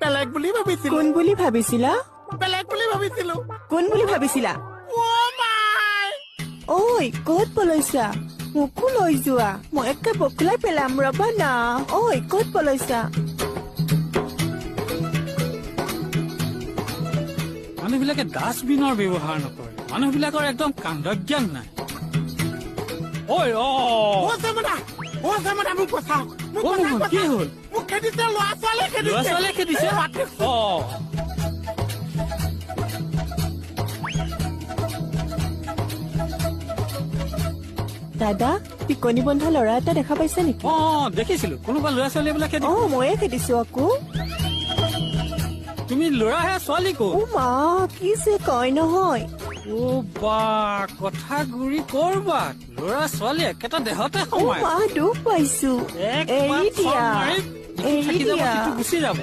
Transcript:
বেলেগ বুলি ভাবিছিলো। কোন বুলি ভাবিছিলা? বেলেগ বুলি ভাবিছিলো। কোন বুলি ভাবিছিলা? অ মাই! ঐ, ক'ত পলাইছা? মোকো লৈ যোৱা, মই একে বকলাই পেলাম, ৰবা না। ঐ, ক'ত পলাইছা? মানুহবিলাকে ডাষ্টবিনৰ ব্যৱহাৰ নকৰে, মানুহবিলাকৰ একদম কাণ্ডজ্ঞান নাই। ঐ অ। অ চেমনা, অ চেমনা, মোক বচাওক, মোক অ বচাওক। মোহন, কি বচাওক। হ'ল? মোক খেদিছে, ল'ৰা ছোৱালীয়ে খেদিছে। ল'ৰা ছোৱালীয়ে খেদিছে? অ। দাদা, টিকনি বন্ধা ল'ৰা এটা দেখা পাইছা নেকি? অ, দেখিছিলো, কোনোবা ল'ৰা ছোৱালী বিলাক খেদি অ, ময়ে খেদিছো আকৌ। তুমি ল'ৰাহে, ছোৱালী ক'ত? অ মা, কি যে কয় নহয়। অ বা, কথা গুৰি কৰবাত ল'ৰা ছোৱালী একেটা দেহতে অ সোমাই মা, দুখ পাইছো। এক এৰি পাত দিয়া। মাৰি ইটো এৰি থাকি যাব, দিয়া। সিটো গুচি যাব।